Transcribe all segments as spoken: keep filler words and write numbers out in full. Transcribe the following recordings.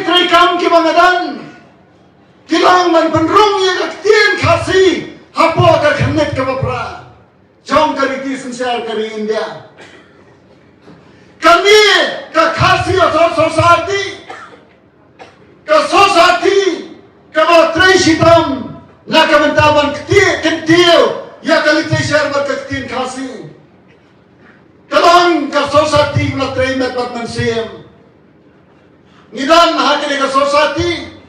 treikam kiba nga don ki long ban pynrung ïa ka ktien Khasi hapoh ka khyrnit kaba phra jong ka riti synshar ka ri India. Kane ka Khasi Authors' Society, ka society kaba trei shitom na ka bynta ban kti kyntiew ïa ka literature bad ka ktien Khasi. Ka long ka society ba la trei met bad mynsiem. Ngi don ha kane ka society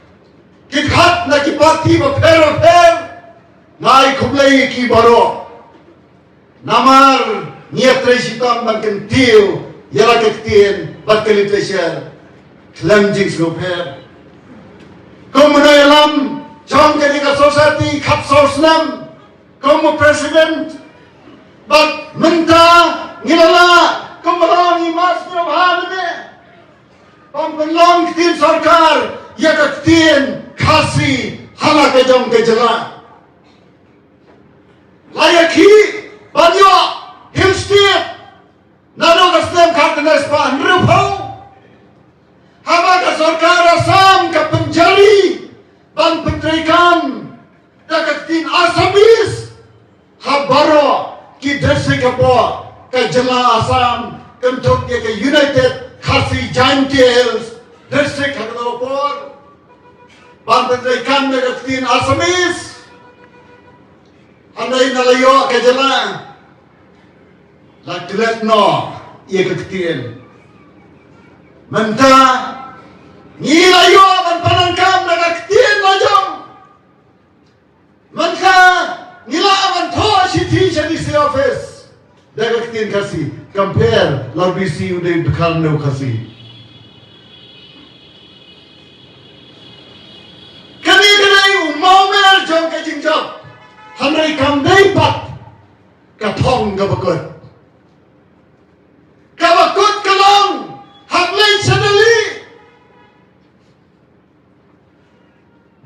ki khot na ki parti bapher bapher. Nga ai khublei ïa ki baroh. Namar ngi ïa trei shitom ban kyntiew ïa la ka ktien bad ka literature khlem jingsngewpher. Kum u nongïalam jong kane ka society khatsaw snem kum u president, bad mynta ngi la lah kum ba la ngi mas ngi la bha mynne ban pynlong ktien sorkar ïa ka ktien Khasi ha la ka jong ka jylla. La ïa khih ban ïoh Hill State naduh ka snem khatkhyndai spah hynriewphew, haba ka sorkar Assam ka pynjari ban pyntreikam da ka ktien Assamese ha baroh ki district hapoh ka jylla Assam, kynthup ïa ka United Khasi Jaintia Hills District ha kata ka por, ban pyntreikam da ka ktien Assamese. Hynrei na la ïoh ka jylla, la klet noh ïa ka ktien. Mynta ngi la ïoh ban pyndonkam da ka ktien la jong. Mynta ngi lah ban thoh shithi sha D C office da ka ktien Khasi. Compare la D C u dei u dkhar ne u Khasi. Kane ka dei u mawmer jong ka jingjop. Hynrei kam dei pat ka thong kaba kut. Kaba kut ka long, hap leit sha Delhi.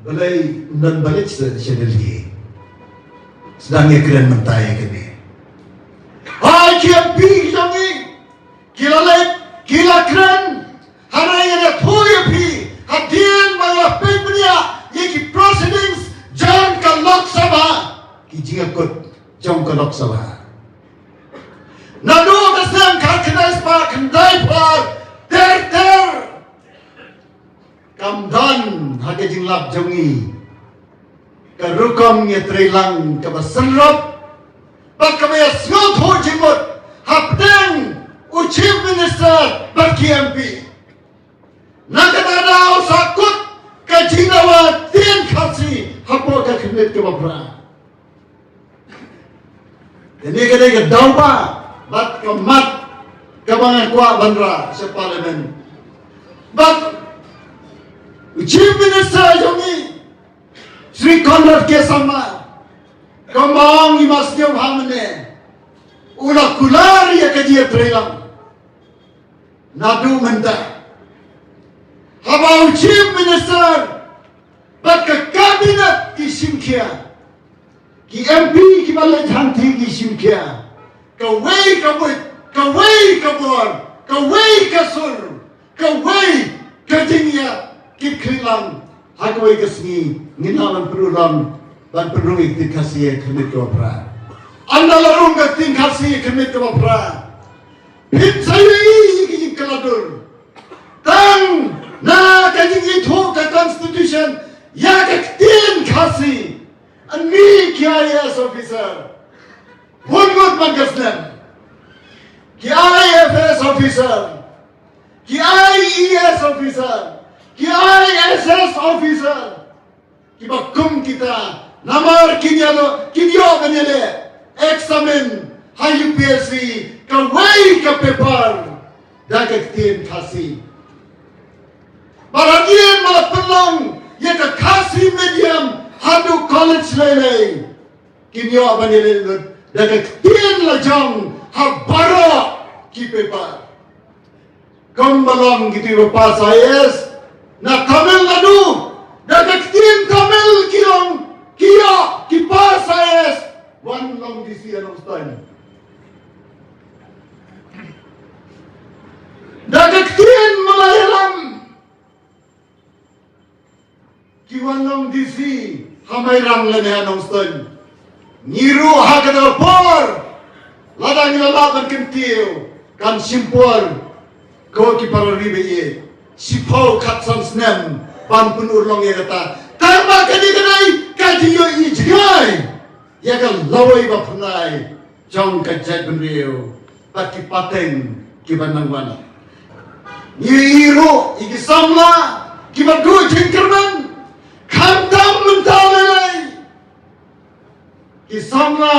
Balei ym don ba leit sha, sha Delhi? Sdang ïa kren mynta ïa kane. Ai ki M P ki jong ngi ki la leit, ki la kren. Hynrei ngan ïathuh ïa phi, hadien ba ngi la peit bniah ïa ki proceedings jong ka Lok Sabha, ki jingïakut jong ka Lok Sabha, naduh ka snem khatkhyndai spah khyndai phra ter ter, kam don ha ka jinglap jong ngi ka rukom ïatreilang kaba synrop bad kaba ïasngewthuh jingmut hapdeng u Chief Minister bad ki M P. Na kata ka daw sa kut ka jingdawa ktien Khasi hapoh ka khyrnit kaba phra. Kane ka dei ka daw ba bad ka mat kaba nga kwah ban rah sha Parliament. Bad u Chief Minister jong ngi, Shri Conrad K Sangma, kumba ong i Master Hamane, u la kular ïa ka jingïatreilang. Naduh mynta, haba u Chief Minister bad ka Cabinet ki shim khia, ki M P kiba leit hangtei ki shim khia, kawei ka buit, kawei ka bor, kawei ka sur, kawei ka jingïakit khlieh lang, ha kawei ka sngi ngin lah ban pynurlong, ban pynrung ïa ka ktien Khasi ha ka khyrnit kaba phra. Ynda la rung ka ktien Khasi ha ka khyrnit kaba phra, phin sa ïohi ïa ki jingkylla dur. Tang na ka jingithuh ka Constitution ïa ka ktien Khasi, ani ki I A S officer, bun ngut man ka snem, ki I F S officer, ki I E S officer, ki I S S officer, kiba kum kita, namar kin ïa lo, kin ïoh ban ïaleh examine ha U P S C kawei ka paper da ka ktien Khasi. Bad hadien ba la pynlong ïa ka Khasi medium haduh college lei lei, kin ïoh ban ïaleh lut da ka ktien la jong ha baroh ki paper. Kumba long kito kiba pass I A S na Tamil Nadu, da ka ktien Tamil ki long, ki ïoh, ki pass I A S, wan long D C ha Nongstoiñ. Da ka ktien Malayalam, Ki wan long D C ha Mairang lane ha Nongstoiñ. Ngi ruh ha kata ka por, lada ngi la lah ban kyntiew, kan shim por ko ki para ri ba ïeit, shiphew khatsan snem ban pynurlong ïa kata. Tang ba kane ka dei ka jingïohi jngai ïa ka lawei ba pynlait jong ka jaitbynriew bad ki pateng kiba nang wan. Ngi ïohi ruh ïa ki samla kiba duh jingkyrmen, khamtam mynta lei lei. Ki samla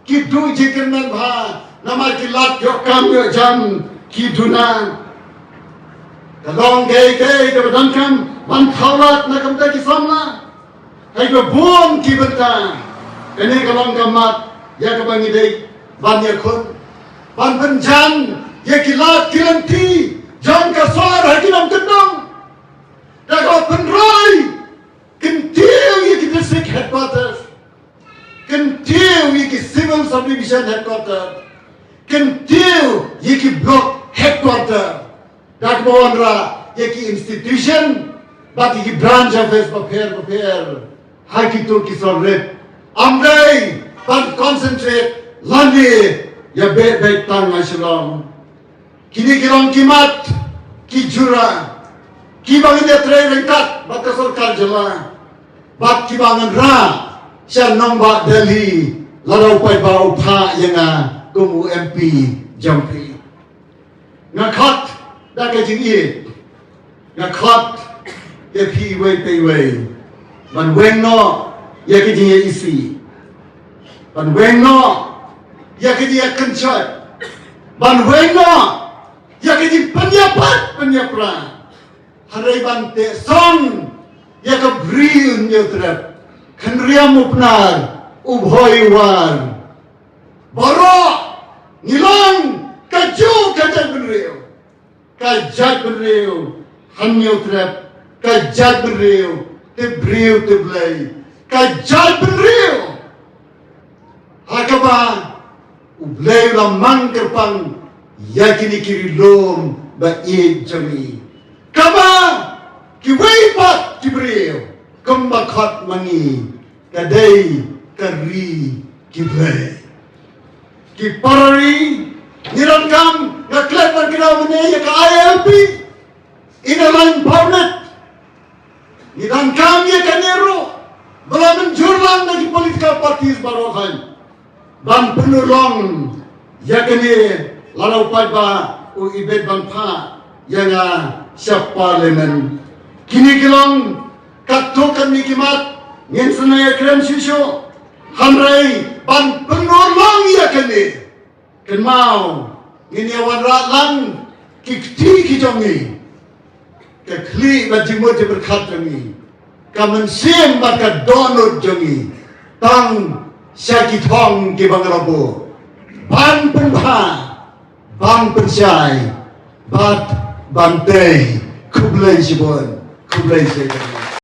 ki duh jingkyrmen bha namar ki lad ïoh kam ïoh jam, ki duna. Ka long kaei kaei kaba donkam ban thaw lad na ka bynta ki samla. Haba bun ki bynta, kane ka long ka mat ïa kaba ngi dei ban ïakhun, ban pynjan ïa ki lad ki lynti jong ka sor ha ki nongkyndong. Da kaba pynroi, kyntiew ïa ki district headquarters, kyntiew ïa ki civil subdivision headquarters, kyntiew ïa ki block headquarters, da kaba wanrah ïa ki institution bad ïa ki branch office bapher bapher ha kito ki sor rit. Ym dei ban concentrate lane ïa beit beit tang ha Shillong. Kine ki long ki mat, ki jura, kiba ngin ïatrei ryngkat bad ka sorkar jylla, bad kiba ngan rah sha nongbah Delhi lada u paidbah u phah ïa nga kum u M P jong phi. Nga khot da ka jingïeit, nga khot ïa phi iwei pa iwei ban weng noh ïa ka jingïaisih, ban weng noh ïa ka jingïakynshoi, ban weng noh ïa ka jingpynïapat pynïapra. Hynrei ban teh song ïa ka Bri Hynñiewtrep, khynriam u Pnar, u Bhoi u War. Baroh ngi long kajuh ka jaitbynriew, ka jaitbynriew Hynñiewtrep, ka jaitbynriew tip briew tip Blei, ka jaitbynriew ha kaba U Blei u la mang kyrpang ïa kine ki ri lum ba ïeit jong ngi, kaba kiwei pat ki briew kumba khot ma ngi ka dei ka ri ki Blei. Ki para ri, ngi donkam, nga klet ban kynmaw mynne ïa ka I L P, Inner Line Permit. Ngi donkam ïa kane ruh ba la mynjur lang da ki political parties baroh hi ban pynurlong ïa kane lada u paidbah u ibit ban phah ïa nga sha Parliament. Kine ki long katto katne ki mat, ngin sa ïakren shuh shuh. Hynrei ban pynurlong ïa kane, kynmaw, ngin ïa wanrah lang ki kti ki jong ngi, ka khlieh bad jingmut jingpyrkhat jong ngi, ka mynsiem bad ka dohnud jong ngi, tang sha ki thong kiba ngi la buh, ban pynbha, ban pynshai bad ban tei. Khublei shibun, khublei shibun.